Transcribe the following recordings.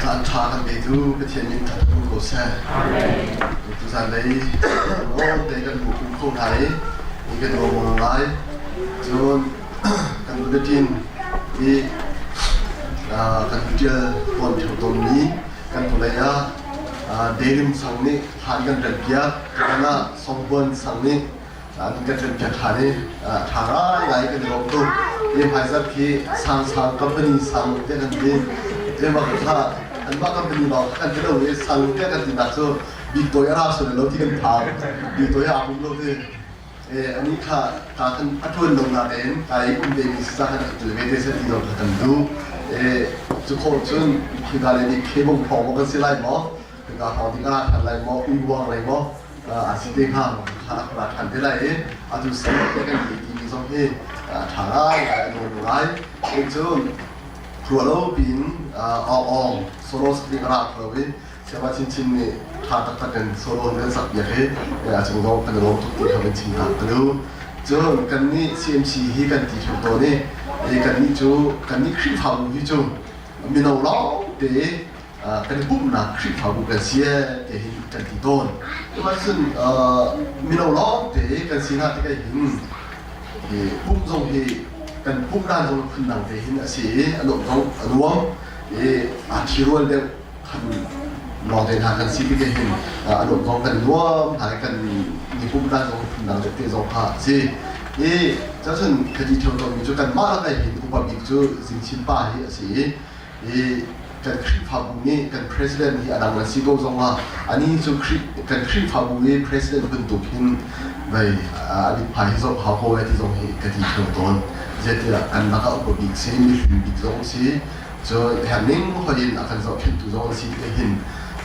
Caan ṭha kan petu Pathian min ṭhat um ko seh. Tuzan lei nawn te kan hmu kum kho hna i i kan nuam ngai. Cun kan bulletin i kan ṭial tawn ṭheo tawnmi kan hnulei ah Delim sang nih thlan kan relpiak. Tutan ah Songbuan sang nih an kan ṭanpiak ṭhan i ṭha ngaingai kan i lawm tuk. Hi hmaizarh khi Sangsang company sang tiah kan ti. Emah kha anmah company lawng kan ti lo i sang tiah kan tinak cu bik tawi a ra sual lo ti kan phang. Bik tawi aa pum lo ti. Ani kha ka kan a ṭuan lo nain ka i um ve mi si ca kan tel ve te seh ti zong kha kan duh. Cu khawh cun khika le nih khebong thawng maw kan si lai maw? Khika hawng ding a ra ṭhan lai maw? Uivuang lei maw? A si te hnga kha a ṭhan te lai i atu si te kan ti timi zong hi a ṭha ngai ngai a nuam ngai. Cun rualo piin awng awng solo sak ding a ra lo i Sayama Chinchin nih ṭha taktak in solo kan sak piak i a cung zong kan i lawm tuk ti kha kan chim ta ka duh. Cun kannih CMC hi kan ti ṭheo tawn i kannih cu kannih Khrihfabu hi cu mino lawngte kan i pumhnak Khrihfabu kan si ee ti hin kan ti tawn. Cun mino lawngte kan si hna tikah hin hi pumh zong hi kan pumh dan zong phundang te hin a si i a nuam zong a nuam i aa ṭhirual deuh khan lawngte hna kan si tikah hin a nuam zong kan nuam hna i kan i pumh dan zong phundang deuh te zong kha a si. I cun ka ti ṭheo tawnmi cu kanmah lakah hin upa bik cu Zingchin pa hi a si i i kan Khrihfabu nih kan president hi a dang an si ko zongah ani cu kan Khrihfabu i president bantuk hin vei a mithmai hi zoh hau ko ai ti zong hi ka ti theu tawn. Zeitiah kan lakah upa bik si, mihlui bik zong si, cu herning hoi in a kan zohkhenhtu zong an si tikah hin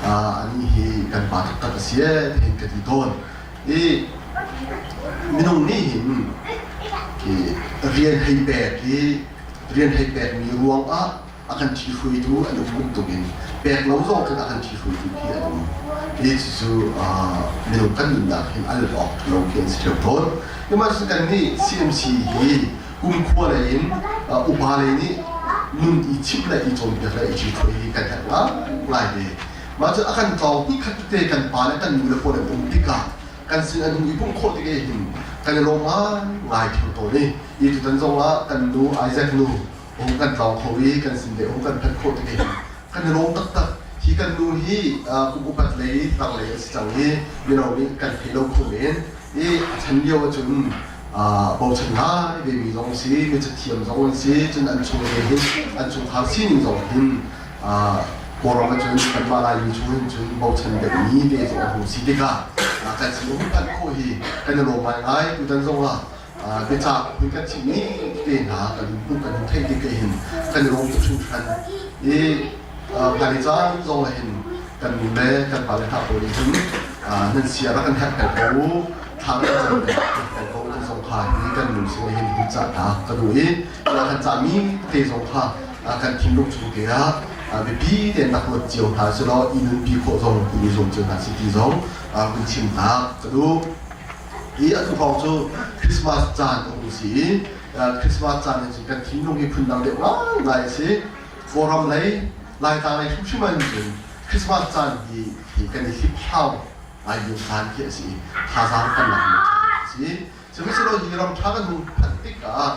ani hi kan pa taktak a si ee tihin ka ti tawn. I minung nih hin rian hei pek i rian hei pekmi ruangah a kan ṭhihruaitu an um bantukin pek lo zong khin a kan ṭhihruaitu khi an um. Hi cucu minung kan nunnak hin al awk ṭhalo khi an si ṭheo tawn. Sihmanhsehlaw kannih CMC hi kumkhua lei in upa lei nih nun i chimh le i cawnpiak le i ṭhihruai hi kan herh ngaingai ve. Mah cu a kan tlawng hnikhat tete kan pa le kan nu le pawl an um tikah kan sin an hung i pumh khawh tik hin kan i lawm ngaingai ṭheo tawn i i tutan zongah kan nu Isaac nu hung kan tlawng kho i kan sin le hung kan phanh khawh tik hin kan i lawm taktak. Hi kan nu hi kum upat lei tang lei a si cang i mino nih kan thei lo kho men i a chan lio ahcun bochan ngai ve mi zong si mi cathiam zong an si cun an chung he hin an chungkhar sining zong hin Kawlram ahcun kanmah Laimi chung hin cun bochan deuhmi te zong a hung si tikah kan sin um phanh khawh hi kan i lawm ngaingai. Tutan zongah biacah hun kan chimmi te hna kan hun hmuh kan hun theih tik hin kan i lawm tuk hringhran. I hmailei caan zong ah hin kan nu le kan pa le hna pawl nih hin nan sia rak kan herh peng ko u, thla kan cam peng ko ti zong kha hi kan nu sin hin hun cah ta ka duh i kan cahmi te zong kha kan thinlung chung te ah biapi tein rak ruat cio hna selaw i nunpi khawh zong i zuam cio hna si ti zong hun chim hna ka duh. Hi atu hrawng cu Christmas caan a hung si i Christmas caan hin cun kan thinlung hi phundang deuh ngaingai a si. Kawlram lei, Laitlang lei hrimhrim ah hin cun Christmas caan hi hi kan i hliphlau ngai lio caan khi a si i thazaang kan lak lio caan a si. Sihmanhsehlaw hi ram ṭha kan hung phanh tikah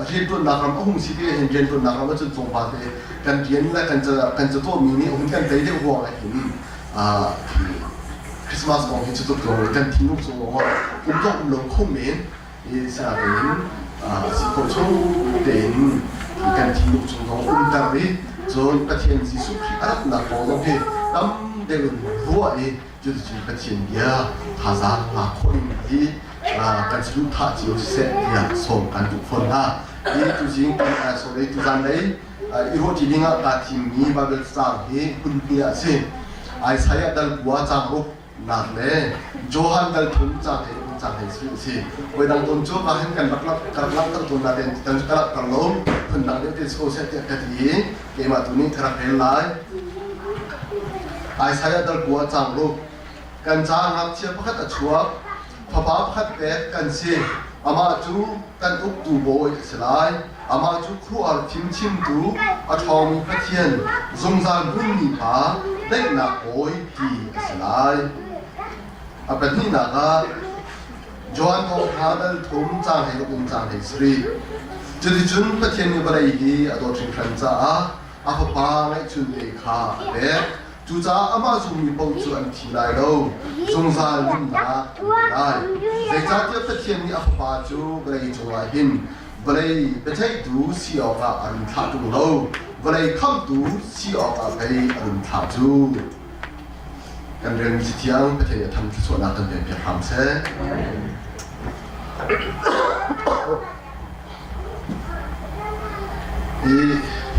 rianṭuannak ram a hung si tikah hin rianṭuannak ram ahcun tlawmpal te kan rian le kan kan catuahmi nih a hun kan tei deuh ruangah hin Christmas kong hi cu tuk kan thinlung chung ah um zong um lo kho men i sinain si khawh chung tein kan thinlung chung zong umter i cun Pathian Jesuh Khrih a ratnak kong zong hi tam deuh in ruah i cuticun Pathian bia thazaang lak khawh ding hi kan saduhthah cio siseh tiah sawm kan duh fawn hna. Hi tuzing sorry tuzan lei i ruahṭi ding ah kaa thimmi Bible caang hi hun hnih ah a si. Isaiah dal kua caang ruk nak le Johan dal thum caang he caang he si a si. Voi dang tawn cu ka hin kan rak ka rak langhter tawn nain kan ka rak tar lo phun dang deuh te si ko seh tiah ka ti i keimah tu nih ka rak rel lai. Isaiah dal kua caang ruk kan caah ngakchia pakhat a chuak fapa pakhat pek kan si amah cu kan uktu bawi a si lai. Amah cu khuaruahhar fimchimtu, a ṭhawngmi Pathian, zungzal hmunmi Pa, daihnak Bawi ti a si lai. A pahnihnak ah Johan Thawngṭha dal thum caang hlei in caang hlei sarih. Cuticun Pathian nih vawlei hi a dawt hringhran caah a Fapa ngeihchunte kha a pek. Cucaah amah zummi paoh cu an thi lai lo, zungzal nunnak an ngei lai. Zeicahtiah Pathian nih a Fapa cu vawlei cungah hin vawlei biaceihtu si awkah a run thlah ṭung lo, vawlei khamhtu si awkah pei a run thlah cu. Kan relmi Cathiang Pathian nih a tham thluachuahnak kan pekpiak hram seh. Hi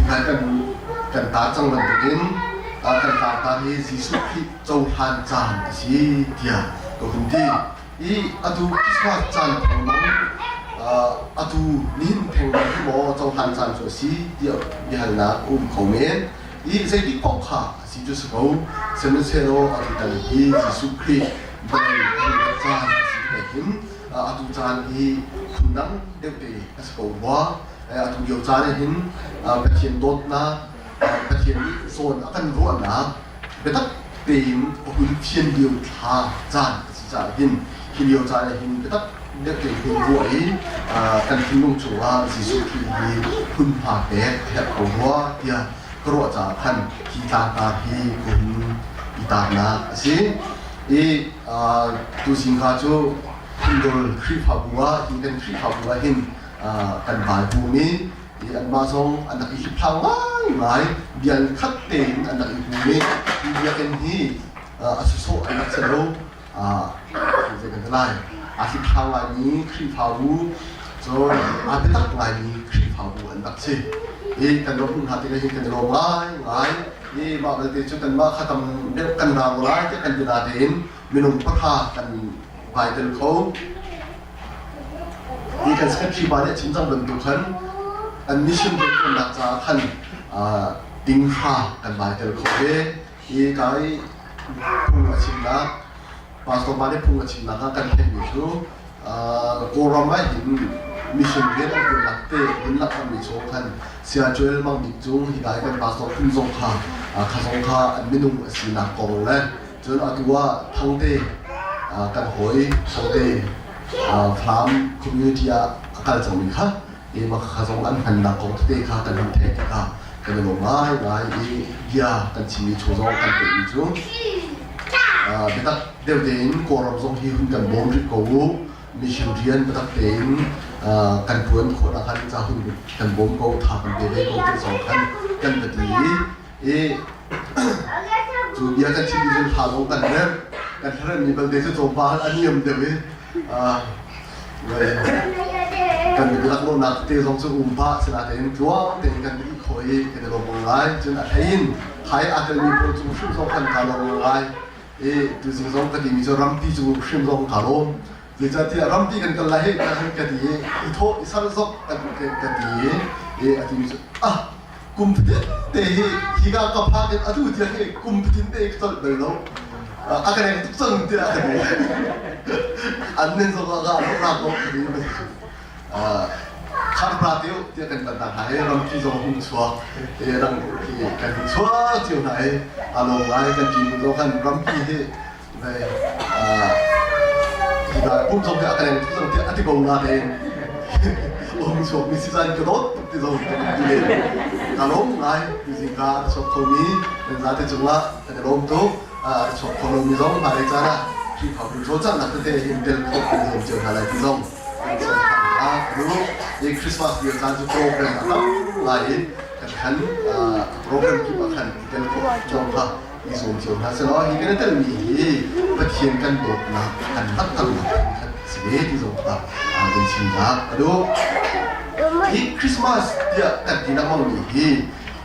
hika kan kan tar cang bantukin kan tlangtar hi Jesuh Khrih cohlan caan a si tiah ka hun ti. I atu Christmas caan thengmang atu nihin thengmang hi maw cohlan caan cu a si tiah biahalnak a um kho men. I zeitik paoh kha a si cu si ko. Sihmanhsehlaw atu tan hi Jesuh Khrih vawlei a caan a si tikah hin atu caan hi phundang deuhte a si ko rua. Atu lio caan ah hin Pathian dawtnak, Pathian nih zawn a kan ruahnak biatak tein a hun fian lio thla caan a si caah hin hi lio caan ah hin biatak deuh tein hun ruah i kan thinlung chungah Jesuh Khrih hi hmunhma pek a herh ko rua tiah ka ruah caah khan hi tlangtar hi ka hun i tarnak a si. I tuzing ka cu Phundol Khrihfabu ah hi kan Khrihfabu ah hin kan vai bum i anmah zong an rak i hliphlau ngaingai bial khat tein an rak i bum i hi biakinn hi a sawsawh an rak si lo zei kan ti lai a hliphlau ngaimi Khrihfabu cun aa biatak ngaimi Khrihfabu an rak si i kan rak hmuh hna tikah hin kan i lawm ngaingai i mah belte cu kanmah kha tam deuh kan rang lai tiah kan ti natein minung pahra kan vai tel kho. Hi kan secretary pa nih a chim cang bantuk khan an mission rianṭuannak caah khan tinghra kan vai tel kho ve. Hi ka i phung a chimnak pastor pa nih phung a chimnak ah kan theihmi cu Kawlram ah hin mission rian an ṭuannak te hun lakmi chung khan Saya Joel Mang Bik Cung hi ka i kan pastor phun zong kha kha zong kha an minung a sinak kong le Cun atu ah Thangte kan hawi Thangte Falam community ah a kal cangmi kha mah kha zong an hmannak kong tete kha kan hun theih tikah kan i lawm ngaingai i bia kan chimmi chung zong kan theihmi cu biatak deuh tein Kawlram zong hi hun kan bawm rih ko u mission rian biatak tein kan ṭuan khawh nakhan ca hun kan bawm ko tha kan pe ve ko ti zong khan kan va ti i Cu bia kan chim cun thla zong kan rem. Kan hlaremmi belte cu tlawmpal a niam deuh i kan laklawhnak te zong cu um pah sinain tluang tein kan i khawh i kan i lawm ngai. Cun a hlei in thai aa telmi pawl cung hrim zong kan kaa lawm ngai. I tuzing zong ka timi cu rampi cung hrim zong kaa lawm. Zeicahtiah rampi kan kal lai hei ka ti i i thawh i sal zok ka ti i a timi cu ah kum fatin te hi hika ka phak in atu tiang hi kum fatin te ka colh bal lo a ka reng tuk cang tiah ka ti an nen zong ah ka rak ko khar pra teu tiah kan tan hna hi rampi zong hung chuak e dang hi kan chuak cio hna i a lo ngai kan ṭin zong khan rampi hi ve hika pum zong hi a ka reng tuk cang tiah a ti ko na tein um chuak mi si zan ka dawt tuk ti zong ka ti len ka lawm ngai tuzing ka chuak kho mi nan zate cungah kan i lawm tuk a chuak kho lomi zong hmailei caan ah Khrihfabu cawlcanghnak tete hin tel khawh kan zuam cio hna lai ti zong kan hna i Christmas lio caan cu program a tam ngai in kan khan program kip ah khan i tel khawh zong kha i zuam cio hna selaw hi kan i telmi hi Pathian kan dawtnak kan langhternak khat si ve ti zong kha kan chimnak a duh. Hi Christmas tiah kan ti lengmangmi hi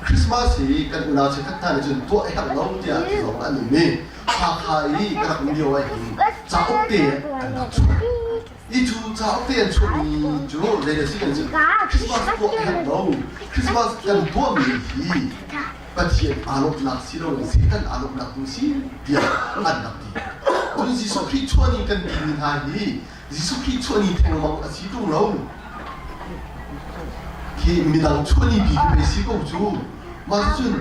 Christmas hi kan unau chikkhat hna nih cun tuah i herh lo tiah ti zong an um i Hakha i ka rak um lio ah hin cauk te an rak chuah. I cu cauk te an chuahmi cu zei le si kan cun Christmas tuah a herh lo. Christmas kan tuahmi hi Pathian aa lawmhnak si loin Satan aa lawmhnak tu si tiah an rak ti. Cun Jesuh Khrih chuah ni kan timi hna hi Jesuh Khrih chuah ni thengmang a si ṭung lo. Khi midang chuahni pi khi pei si ko cu. Mah cun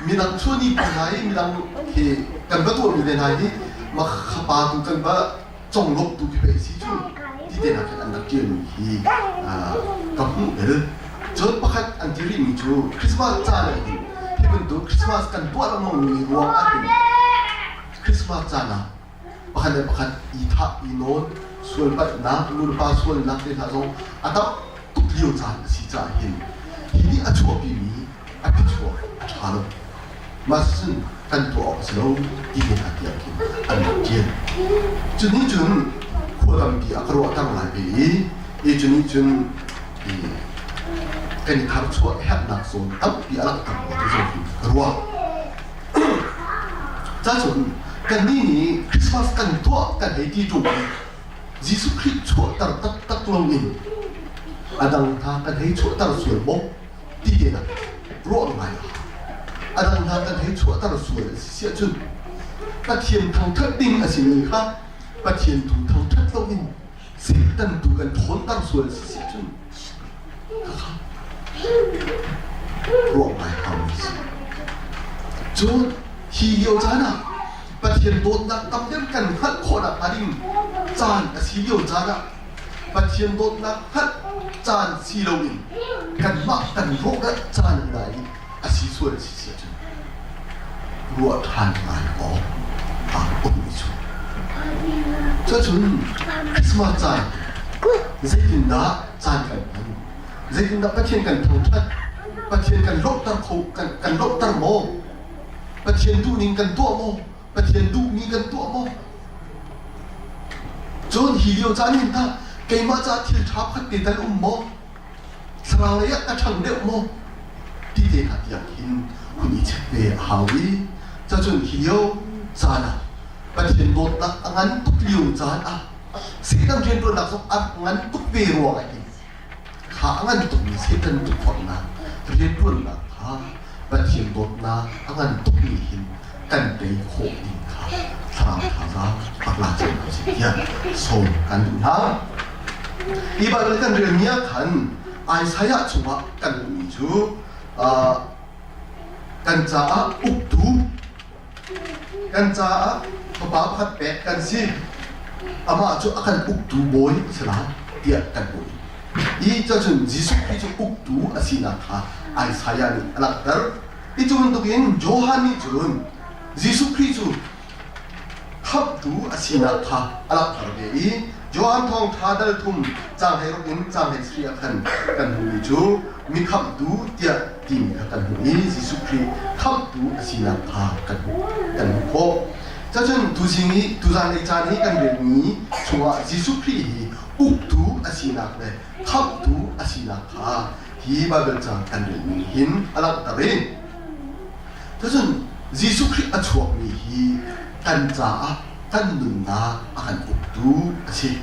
midang chuahni pi hna i midang khi kan va tuahmi te hna hi mah khapa tu kan va conglawmh tu khi pei si cu ti te hna khin an rak ṭialmi hi ka hmuh bel. Cun pakhat an ti rihmi cu Christmas caan ah hin hi bantuk Christmas kan tuah lengmangmi ruang ah hin Christmas caan ah pakhat le pakhat i thah i nawn sualpalhnak nulepa sualnak te hna zong a tam tuk lio caan a si caah hin hi nih a chuahpimi a phichuak a ṭha lo. Mah cun kan tuah awk a si lo ti te hna tiang khin an rak ṭial. Cu nih cun khua tampi a ka ruahter ngai ve i i cu nih cun kan i tharchuah herhnak zawn tampi a langhter rua ti zong ka ruah. Cacun kannih nih Christmas kan tuah kan hei ti ṭung i Jesuh Khrih chuahter taktak loin a dang hna kan hei chuahter sual maw ti te nak ruah ngai a hau. A dang hna kan hei chuahter sual a si siah cun Pathian thangṭhat ding a simi kha Pathian tu thangṭhat loin Satan tu kan ṭhawnter sual a si siah cun khakha ruah ngai hau a si. Cun hi lio caan ah Pathian dawtnak tam deuh kan hngalh khawhnak hnga ding caan a si lio caan ah Pathian dawtnak hngalh caan si loin kanmah kan rawhral caan hna i a si sual a si si ahcun ruah ṭhan ngai awk a um i cu. Cucun Christmas caan zeitindah caan kan hman? Zeitindah Pathian kan thangṭhat? Pathian kan lawmhter kho kan, kan lawmhter maw? Pathian duhning kan tuah maw? Pathian duhmi kan tuah maw? Cun hi lio caan hin tah keimah caah thil ṭha pakhat te tal um maw? Thlarau lei ah ka ṭhang deuh maw? Ti te hna tiang hin hun i check ve a hau i cacun hi lio caan ah Pathian dawtnak a ngan tuk lio caan ah Satan rianṭuannak zong a ngan tuk ve ruangah hin kha a ngan tukmi Satan tukforhnak rianṭuannak kha Pathian dawtnak a ngan tukmi hin kan tei khawh ding kha thlarau thazaang rak la cio hna usih tiah sawm kan duh hna. Hi Baibal kan relmi ah khan Isaiah chungah kan hmuhmi cu kan caah uktu kan caah fapa pakhat pek kan si. Amah cu a kan uktu bawi a si lai tiah kan hmuh. Hi cacun Jesuh Khrih cu uktu a sinak kha Isaiah nih a langhter. Hi cu bantukin Johan nih cun Jesuh Khrih cu khamhtu a sinak kha a langhter ve i Johan Thawngṭha dal thum caang 16 in caang 17 ah khan kan hmuhmi cu mi khamhtu tiah timi kha kan hmuh i Jesuh Khrih khamhtu a sinak kha kan hmuh kan hmuh khawh. Cacun tuzing i tuzan ei caan i kan relmi chungah Jesuh Khrih hi uktu a sinak le khamhtu a sinak kha hi Baibal caang kan relmi hin a langhter i Cucun Jesuh Khrih a chuakmi hi kan caah kan nunnak a kan uktu a si.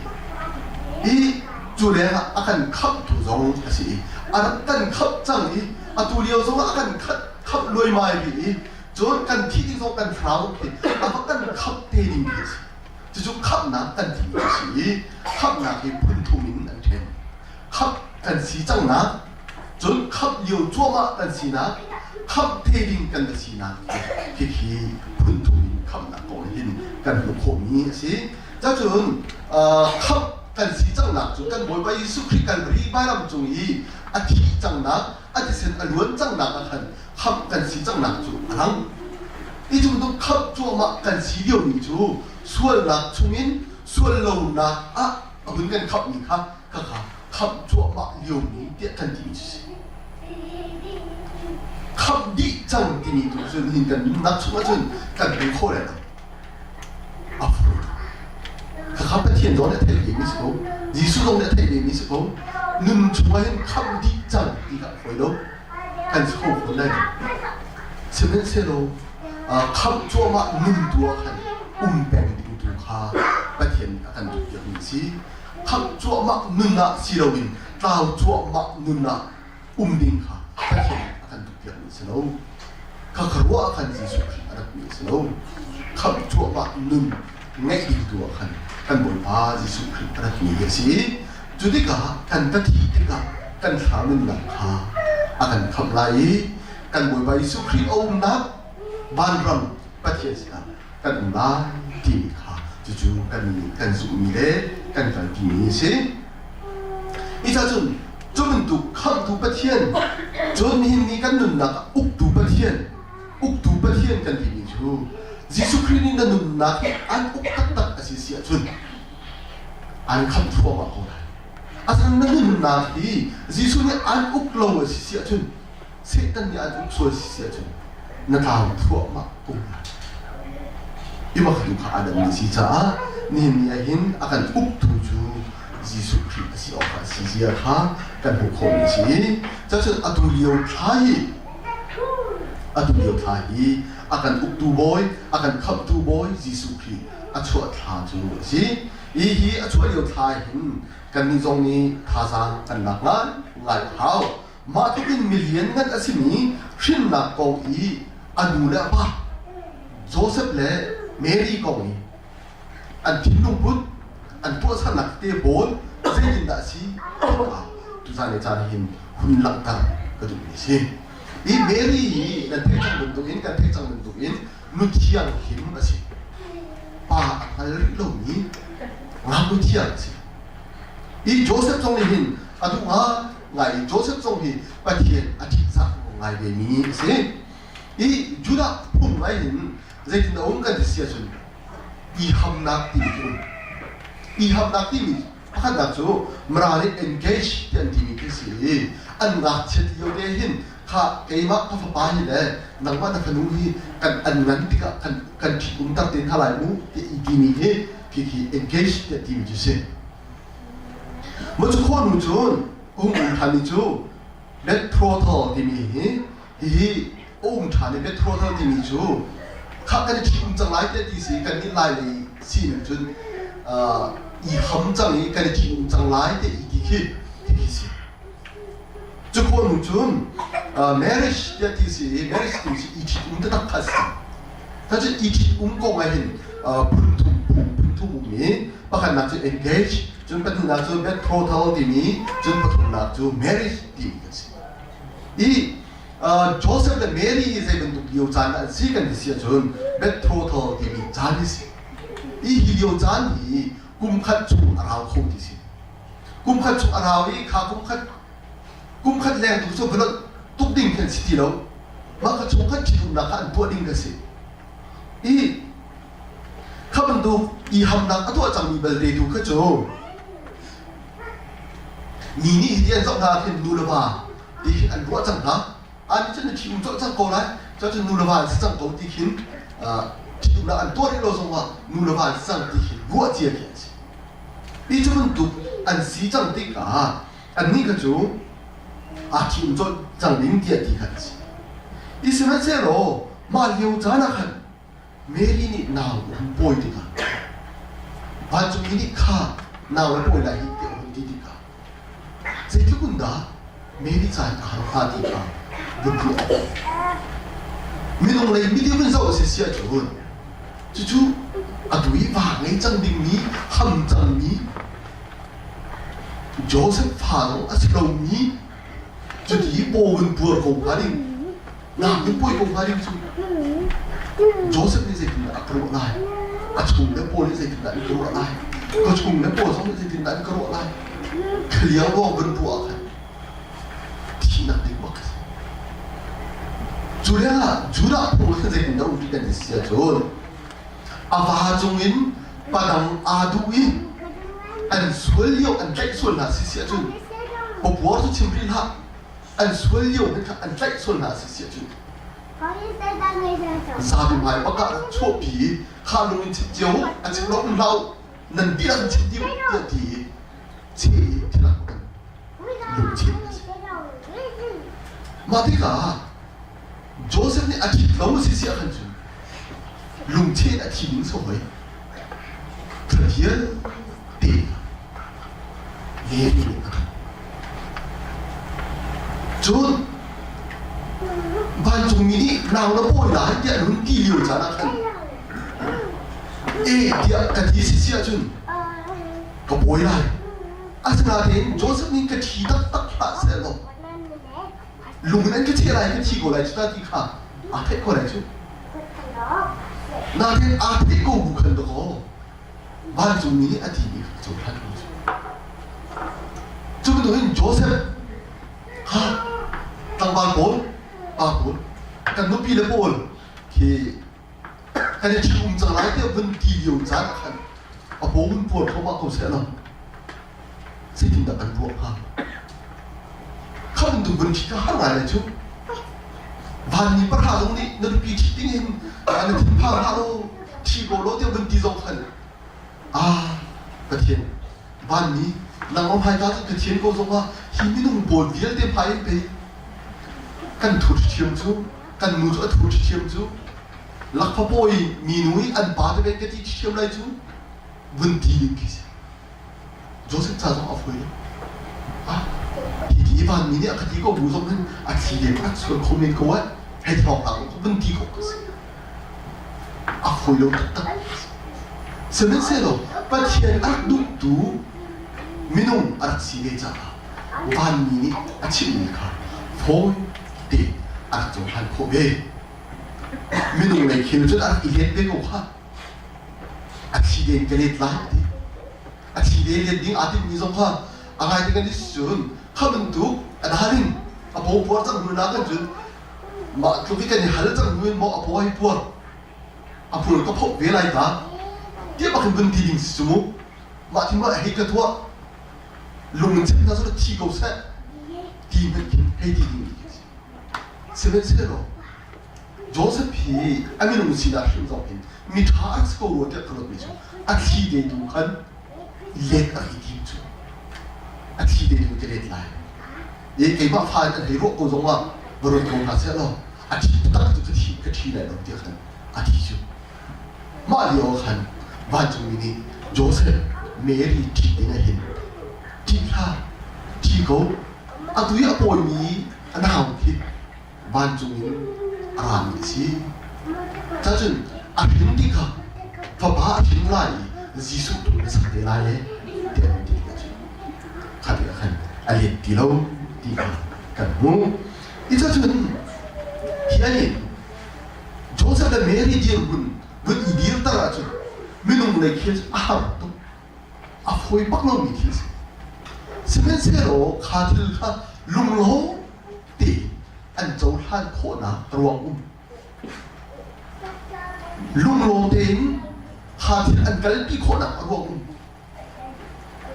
I cu lengah a kan khamhtu zong a si i a rak kan khamh cang i atu lio zongah a kan khamh luaimai rih i cun kan thih ding zong kan thlarau khi a va kan khamh te ding khi a si. Cucu khamhnak kan timi a si i khamhnak hi phun thum in an ṭhen. Khamh kan si cangnak, cun khamh lio cuahmah kan sinak, khamh te ding kan va sinak hihi phun thum in khamhnak kong hin kan hmuh khawhmi a si. Cacun khamh kan si cangnak cu kan Bawipa Jesuh Khrih Kalvari vailam cung i a thih cangnak, a thisen a luan cangnak ah khan khamh kan si cangnak cu a lang. Hi cu bantuk khamh cuahmah kan si liomi cu sualnak chungin sual lonak ah a hun kan khamhmi kha khakha khamh cuahmah liomi tiah kan timi cu si. Khamh dih cang timi tu cu nihin kan nunnak chungah cun kan hmu kho lai lo. A fawi. Khakha Pathian zong nih a theih vemi si ko. Jesuh zong nih a theih vemi si ko. Nun chungah hin khamh dih cang ti kha a fawi lo. Kan si kho fawn lai lo. Sihmanhsehlaw khamh cuahmah nun tu ah khan um peng ding tu kha Pathian nih a kan duhpiakmi a si. Khamh cuahmah nun ah si loin tlau cuahmah nun ah um ding kha Pathian nih a kan duhpiakmi a si lo. Kha kha ruah ah khan Jesuh Khrih a ratmi a si lo. Khamh cuahmah nun ngeih ding tu ah khan kan Bawipa Jesuh Khrih a ratmi hi a si. Cu tikah kan va thih tikah. kan thlarau nunnak kha a kan khamh lai i kan Bawipa Jesuh Khrih a umnak vanram Pathian sinah kan um lai timi kha cucu kan kan zumhmi le kan kalpimi a si. Hi ca cun cu bantuk khamhtu Pathian cun nihin ni kan nunnak ah uktu Pathian uktu Pathian kan timi cu Jesuh Khrih nih na nunnak hi an uk taktak a si si ahcun an khamh thluahmah ko lai. Asinain na nunnak hi Jesuh nih an uk lo a si si ahcun Satan nih an uk sual si si ahcun na tlau thluahmah ko lai. Imak tu kha Adam nih si caah nihin ni ah hin a kan uktu cu Jesuh Khrih a si awk a si zia kha kan hmuh khawhmi a si. Cacun atu lio thla hi atu lio thla hi a kan uktu bawi, a kan khamhtu bawi Jesuh Khrih a chuah thla cu a si. Hi hi a chuah lio thla hin kannih zong nih thazaang kan lak ngai ngai a hau. Mah tluk in milian ngan a simi hrinnak kong i a nu le a pa Joseph le Mary kong i an thinlung put, an tuahsernak te pawl zeitindah a si kha tuzan le caan hin hun langhter ka duhmi a si. Hi Mary hi nan theih cang bantukin kan theih cang bantukin nu thianghlim a si. Pa a hngal rih lomi ngaknu thiang a si. Hi Joseph zong nih hin a duh ngai i Joseph zong hi Pathian a ṭihzah ngai vemi a si. Hi Judah phung ngai in zeitin a um kan ti si ahcun i hamnak timi cu um. I hamnak timi pakhatnak cu Mara nih engage ti an timi khi si i an ngakchiat lio te hin kha keimah ka fapa hi le nangmah na fanu hi kan an ngan tikah kan kan ṭhit umter te hna lai mu ti i timi hi khi khi engage ti an timi cu si. Maw cu khawh nu cun um um ṭhan i cu betrothal timi hi hihi a um ṭhan i betrothal timi cu khah kan i ṭhi um cang lai tiah ti si kan nih lai lei sining cun i ham cang i kan i ṭhi um cang lai tiah i ti khi khi si. Cu khawh nu cun marriage tiah ti si i marriage timi cu i ṭhit um taktak kha a si. Cu i ṭhit um kong ah hin phun thum phun thum um i pakhatnak cu engage cun pahnihnak cu betrothal timi cun pathumnak cu marriage timi kan si. I Joseph le Mary hi zei bantuk lio caan dah an si kan ti si ahcun betrothal timi caan hi si. I hi lio caan hi kum khat chung a rau kho ti si. Kum khat chung a rau i kha kum khat kum khat leng tu cu va tuk ding khi an si ti lo. Mah kha chung khat ṭhitumnak kha an tuah ding kha si. I kha bantuk i hamnak a tuah cangmi belte tu kha cu mi nih hiti an zoh hna khin nu le va ti khin an ruah cang hna. An cun na ṭhi um colh cang ko lai. Cun nu le va an si cang ko ti khin ṭhitumnak an tuah rih lo zongah nu le va an si cang ti khin ruah cia khi an si. Hi cu bantuk an si cang tikah annih kha cu aa ṭhium colh cang ding tiah ti kha an si. Ti sihmanhsehlaw mah lio caan ah khan Mary nih nau a hun pawi tikah vancungmi nih kha nau na pawi lai hi tiah a hun ti tikah zeitluk in dah Mary ca in a har hnga ti kha vun ruah. Minung lei miding vun zoh a si si ahcun cucu atu i va ngei cang dingmi ham cangmi Joseph fa zong a si lomi cuti paw vun puar ko hnga ding nak in pawi ko hnga ding cu Joseph nih zeitindah a ka ruah lai a chung le pawl nih zeitindah an ka ruah lai ka chung le pawl zong nih zeitindah an ka ruah lai thliang lawng vun ruah ah khan thihnak ding bak a si cu lengah Judah phung ah zeitindah um ti kan i si ahcun a va cungin padang aa duh i an sual lio an tlaih sual hna si si ahcun papuar cu chim rih hlah an sual lio hin kha an tlaih sual hna si si ahcun zapi hmai bak ah rak chuahpi i kha lung in chim cio a chim lo um hlah u nan dihlak in chim dih tiah ti i che i thilak kan lungchim a si mah tikah Joseph nih a ṭhit lo si si ahkhan cun lungcheh in a thi ding so hoi thil vialte Mary nih a ṭhat. Cun vancungmi nih nau na pawi lai tiah an hun ti lio caan ah khan e tiah ka ti si si ahcun ka pawi lai. Asinain Joseph nih ka ṭhi taktak hlah sehlaw lung in an ka cheh lai ka thi ko lai cu ta ti kha aa theih ko lai cu. Nain aa theih ko bu khan dakaw vancungmi nih a timi kha a cohlan ko cu. Cu bantukin Joseph kha tlangval pawl, pa pawl, kan nupi le pawl khi kan i ṭhitum cang lai tiah vun ti lio caan ah khan a paw vun puar thluahmah ko seh law zeitindah kan ruah hnga? Kha bantuk vun ṭhi kha har ngai lai cu. Vanmi pahra zong nih na nupi ṭhit ding hin na thinphang hlah law ṭhi ko law tiah vun ti zong khan ah Pathian vanmi nangmah hmaika cun ka thian ko zongah hi minung pawl vialte hmai in pei kan thu ṭhiam cu kan nu cu a thu ṭhiam cu lakfa pawi minu i an pa te ka ti ṭhiam lai cu vun ti ding khi si Joseph ca zong a fawi lo ah hi ti vanmi nih a ka ti ko bu zong hin a thli le a sual kho men ko ai hei thawng ta ko vun ti ko ka si a fawi lo taktak sihmanhsehlaw Pathian a rak duhtu minung a rak si ve caah vanmi nih a chimhmi kha fawi tein a rak cohlan khawh ve. Minung lei khel cun a rak i let ve ko kha. A thi tein ka let lai a ti. A thi tein let ding aa timhmi zong kha a ngai te kan i cun kha bantuk a dal in a paw puar cang hnu na kan cun mah tluk i kan i hal cang hnu in maw a paw hei puar a pur ka phoh ve lai ta tiah bak in vun ti ding si cu mu mah thi mah hei ka tuah lung in chim hna cu thi ko seh ti hmanh khin hei ti ding khi si sihmanhsehlaw Joseph hi a minung sinak hrim zong hin mi ṭha a si ko rua tiah ka ruatmi cu a thli te tu khan let a ri tim cu a thli te tu ka let lai i keimah fa in an hei ruah ko zong ah va ruat ko hna seh law a thi taktak cu ka thi ka ṭhi lai lo tiah khan a thi cu Mah lio ah khan vancungmi nih Josef, Mary ṭhit ding ah hin ṭih hlah, ṭhi ko. Atu i a pawimi a nau khi vancung in a rami a si. Cacun a hrin tikah fapa a hrin lai i Jesuh tu na sak te lai e tiah an ti tikah cun kha tikah khan a let ti lo ti kha kan hmuh. I cacun hi an Joseph le Mary dirhmun vun i dirter ahcun minung lei khi a har tuk. A fawi bak lomi thil a si. Sihmanhsehlaw kha thil kha lunglawm tein an cohlan khawhnak ruang um. Lunglawm tein kha thil an kalpi khawhnak a ruang um.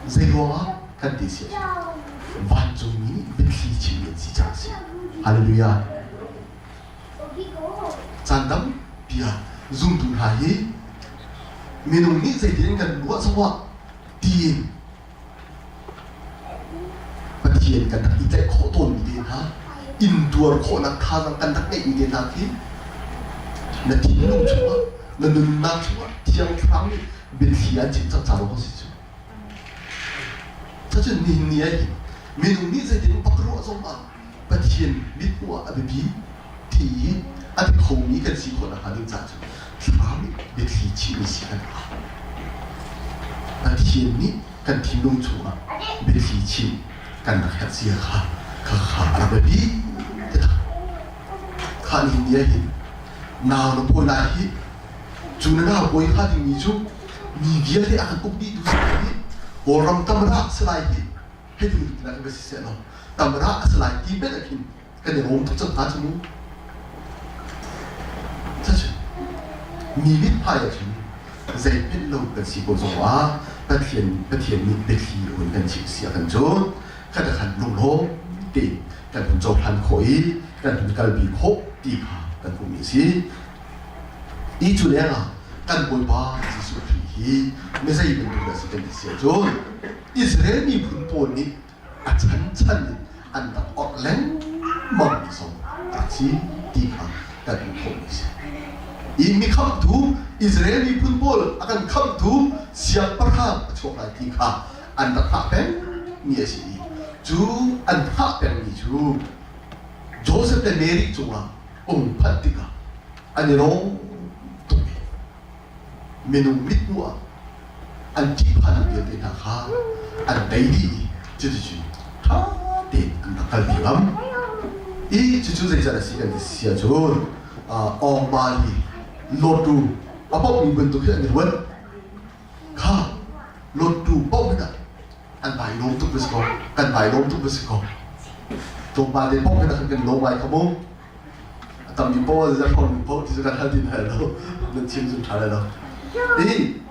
Zeiruangah kan ti si ahcun vancungmi nih biathli chimmi an si caah a si. Hallelujah. Caan tampi ah zumtu hna hi minung nih zeitin kan ruah zongah tiin Pathian kan rak i tlaih khawh tawnmi te hna intuar khawhnak thazaang kan rak ngeihmi te hna khi na thinlung chungah na nunnak chungah Thiang Thlarau nih biathli an chim cang ca lawng si cu. Cacun nihin ni ah hin minung nih zeitin bak ruah zongah Pathian mithmuh ah a biapi ti i a ti khomi kan si khawh nakhnga ding caah cun thlarau nih biathli chimmi si kan hau. Pathian nih kan thinlung chungah biathli chim kan rak herh zia kha kha kha a rak biapi taktak. Kha nihin ni ah hin nau na pawi lai hi cu na nau pawi hnga dingmi cu mi vialte a kan uk dihtu si lai hi Kawlram tamra si lai hi hei ti nak in va si seh law tamra a si lai ti hmanh ah khin kan i rawm tuk cang hna cu mu. Cacun mi mithmai ah cun zeihmanh lo kan si ko zong ah Pathian Pathian nih biathli hun kan chimh si ah kan cun khat khan lunglawm tein kan hun cohlan khawh i kan hun kalpi khawh ti kha kan hmuhmi a si. I cu lengah kan Bawipa Jesuh Khrih hi mizei bantuk dah si kan ti si ahcun Israel miphun pawl nih a chanchan in an rak orh lengmang mi zong a rak si ti kha kan hmuh khawhmi a si. I mi khamhtu Israel miphun pawl a kan khamhtu siangpahrang a chuak lai ti kha an rak hngah pengmi a si i cu an hngah pengmi cu Joseph le Mary cungah um phanh tikah an i lawm tuk i minung mithmuh ah. An ṭihphanmi vialte hna kha an tei dih i cuticun ṭha tein an rak kalpi ngam. I cucu zeicah a si kan ti si ahcun awngmali lawtu a bawmhmi bantuk hi an i ruat. Kha lawtu bawmh in an vai lawm tuk va si kaw kan vai lawm tuk va si kaw tlawmpal te bawmh in kan lawm ai kha mu. A tammi paoh a hrawngmi paoh ti cu kan hal ti hna lo. Nan chim zung ṭha lai lo. I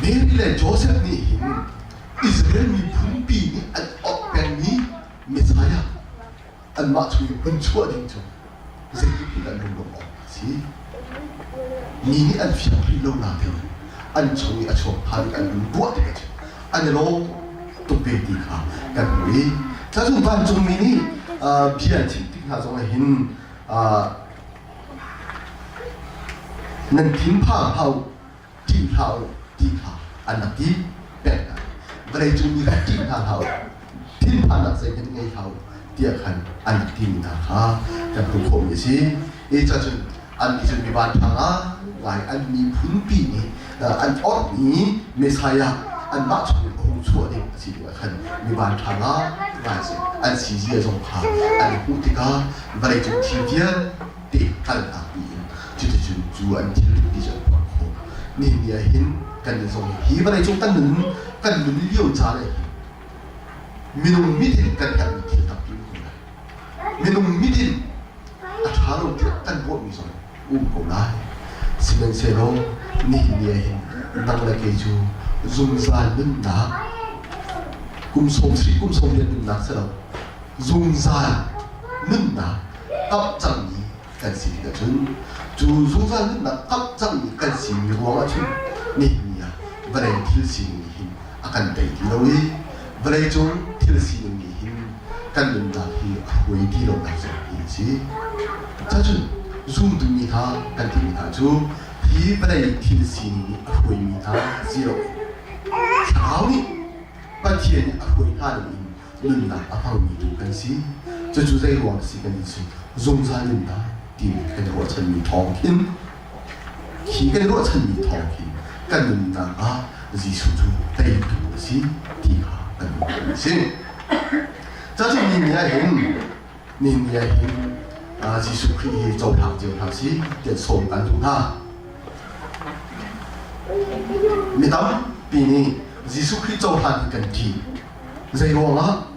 Mary le Joseph nih hin Israel miphunpi nih an awk pengmi Messiah anmah chung in hun chuah ding cu zeitik in an lung awk a si. Mi nih an fiang rih lo nain an chung i a chuak ṭhan i an lung ruah tikah cun an i lawm tuk ve ti kha kan hmu i cun vancungmi nih bia an chim tik hna zongah hin nan thinphang hlah u, ṭih hlah u ti kha an rak ti peng hna. Vawleicung mi kha ṭih hna hlah u, thinphannak zeihmanh ngei hlah u tiah khan an rak timi hna kha kan hmuh khawhmi a si. Hi cun annih cu mi vanṭha ngai an miphunpi nih an orhmi Messiah anmah chungin a hung chuah ding a si tikah khan mi vanṭha ngai si an si zia zong kha an i hmuh tikah vawleicung thil vialte hngalhnak piin cuticun cu an thil ti cu an tuah khawh. Nihin ni ah hin kan nih zong hi vawleicung kan nun kan nun lio caan ah hin minung mit in kan herhmi thil tampi um ko lai. Minung mit in a ṭha lo tiah kan ruahmi zong um ko lai. Sihmanhsehlaw nihin ni ah hin nang le kei cu zungzal nunnak kum 70 kum 80 nunnak si lo zungzal nunnak kamh cangmi kan si tikah cun cu zungzal nunnak kamh cangmi kan simi ruangah cun nihin ni ah vawlei thil sining nih hin a kan tei ti lo i vawleicung thil sining nih hin kan nunnak hi a hruai ti lonak zong hi a si. Cacun zumtu mi hna kan timi hna cu hi vawlei thil sining nih a hruaimi hna si lo Thlarau nih Pathian nih a hruai hna ning in nunnak a hmangmi tu kan si. Cucu zei ruang si kan ti cu zungzal nunnak timi kan ruahchanmi thawng khin Hi kan ruahchanmi thawng hi kan nunnak ah Jesuh cu teitu a si ti kha kan hmuh a si. Cacun ni ni ah hin ni ni ah hin Jesuh Khrih hi cohlang cio hna si tiah sawm kan duh hna. Mi tampi nih Jesuh Khrih cohlan hi kan ṭih. Zei ruangah?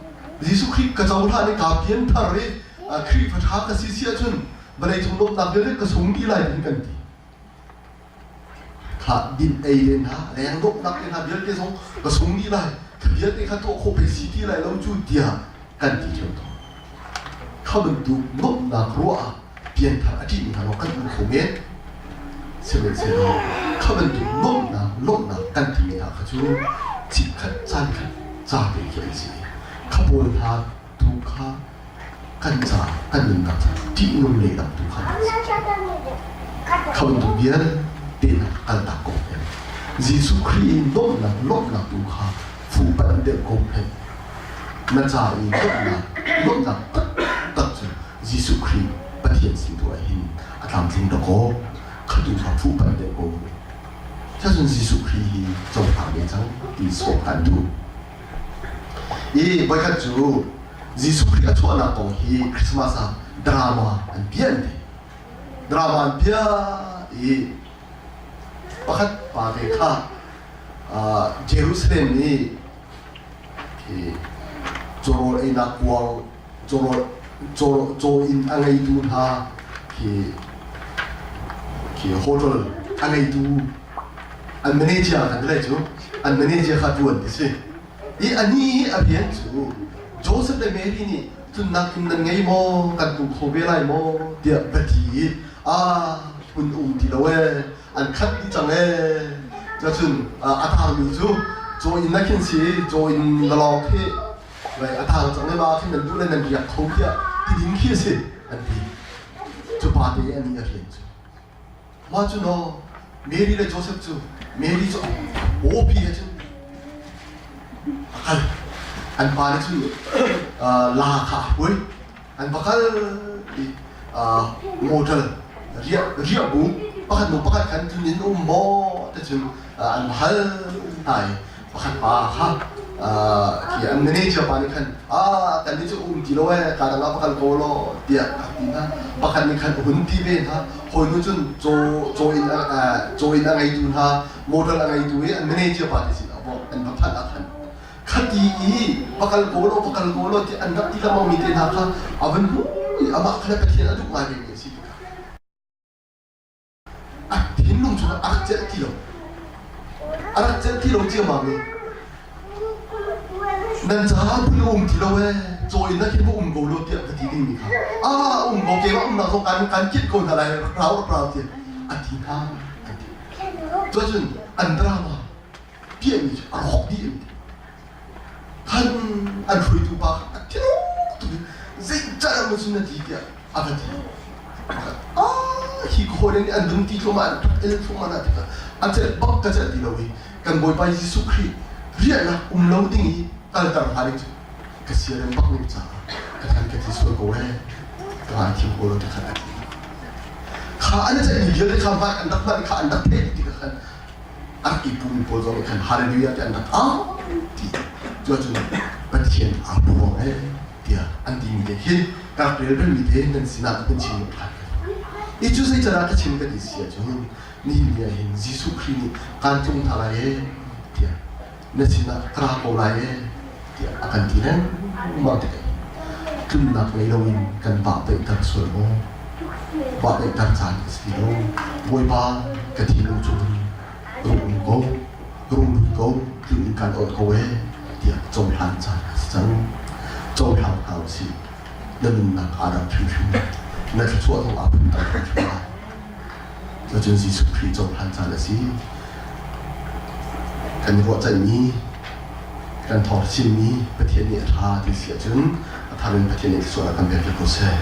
Jesuh Khrih ka cohlan i kaa pianthar i Khrihfa ṭha ka si si ahcun vawleicung lawmhnak vialte ka sung dih lai tin kan ti. Kha din ei le hna leng dawhnak te hna vialte zong ka sung dih lai. Kha vialte kha tuah khawh pei si ti lai lo cu tiah kan ti ṭheo tawn. Kha bantuk nuamhnak ruah ah pianthar a ṭihmi hna lawng kan um kho men. Sihmanhsehlaw kha bantuk nuamhnak lawmhnak kan timi hna kha cu chikkhat caan khat ca te khi an si i kha pawl hna tu kha kan ca kan nunnak ca ṭihnung lehlam tu kha an si. Kha bantuk vialte hna kaltak ko hen. Jesuh Khrih in lawmhnak lawmhnak tu kha fuhpanh deuh ko hen. Na ca i lawmhnak lawmhnak taktak cu Jesuh Khrih Pathian sin tu ah hin a tlamtling dakaw kha tu kha fuhpanh deuh ko. Cun Jesuh Khrih hi cohlang ve cang ti sawm kan duh. I voikhat cu Jesuh Khrih a chuahnak kong hi Christmas ah drama an piah an ti. Drama an piah i pakhat pa te kha Jerusalem i cawrawl einak kuang cawrawl caw inn a ngeitu hna khi khi hotel a ngeitu an manager kan ti lai cu an manager kha ṭuan ti si i anih a rian cu Joseph le Mary nih tlunnak inn nan ngei maw kan tlung kho ve lai maw tiah va ti i a hmun um ti lo ee an khat dih cang ee cun a tangmi cu caw inn na khin si caw inn na lawng khi vai a tang cang le ma khin nan duh le nan riak kho tiah ti ding khi a si an ti cu pa te anih a rian cu Mah cu naw Mary le Joseph cu Mary cu awpi he cun a kal. An pale cu la kha a hruai. An va kal i motel riah riahbu pakhat hnu pakhat khan tlun in um maw? Te cun an hal hna i pakhat pa kha khi an manager pa nih khan ah kan nih cu um ti lo ee ka dang ah va kal ko law tiah a ti hna. Pakhat nih khan a hun ti ve hna. Hawi nu cun caw caw inn caw inn a ngeitu hna motor a ngeitu i an manager pa te sin ah an va phanh ah khan khati i va kal ko law va kal ko law ti an rak ti lengmang mi te hna kha a van hmu i amah kha le Pathian a duh ngai ve mi a si tikah a thinlung chungah a rak celh ti lo a rak celh ti lo ciammam i nan caah phun a um ti lo ee caw in na khin va um ko lo tiah ka ti dingmi kha ah um ko keimah umnak zong kan kan kit ko hna lai rak rau rak rau tiah a ti hna an ti cuacun an drama piahmi cu a rawk dih an ti khan an hruaitu pa kha a thinung tuk in zeicah maw cun na ti tiah a va ti ah hi khaw nih an dum ti thluahmah an rak el thluahmah na tikah a celh bak ka celh ti lo i kan Bawipa Jesuh Khrih riahnak um lo ding i kalter hna ding cu ka siarem bak ning caah ka than ka ti sual ko ee ka ngaithiam ko lo ti khan a ti kha an ceihmi vialte kha hmai an rak hman kha an rak theih tikah khan a rak i pummi pawl zong nih khan hallelujah ti an rak au ti cuacun Pathian aa phuang ee tiah an timi te hin ka rak rel balmi te nan sinah ka hun chim duh ṭhan. I cu zeicadah ka chim ka ti si ahcun nihin ni ah hin Jesuh Khrih nih kaan tlung hna lai ee tiah na sinah ka ra ko lai ee tiah a kan ti lengmang tikah tlunnak ngei loin kan vahvaihter sual maw? Vahvaihter caan a si ti lo. Bawipa ka thinlung cung rung um ko, rung lut ko, tlun in kan awt ko ee tiah cohlan caan a si cang. Cohlang hna usih. Na nunnak aa dang hrimhrim. Na thluachuah zong aa phundang hrimhrim lai. Cucun Jesuh Khrih cohlan caan a si. Kan i ruahceihmi, kan thawng chimmi Pathian nih a ṭha ti si ahcun a thar in Pathian nih thluachuah a kan pek ko seh.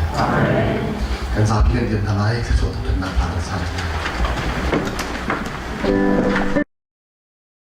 Kan zapi kan dir hna lai, thluachuah thangṭhatnak hla kan sa.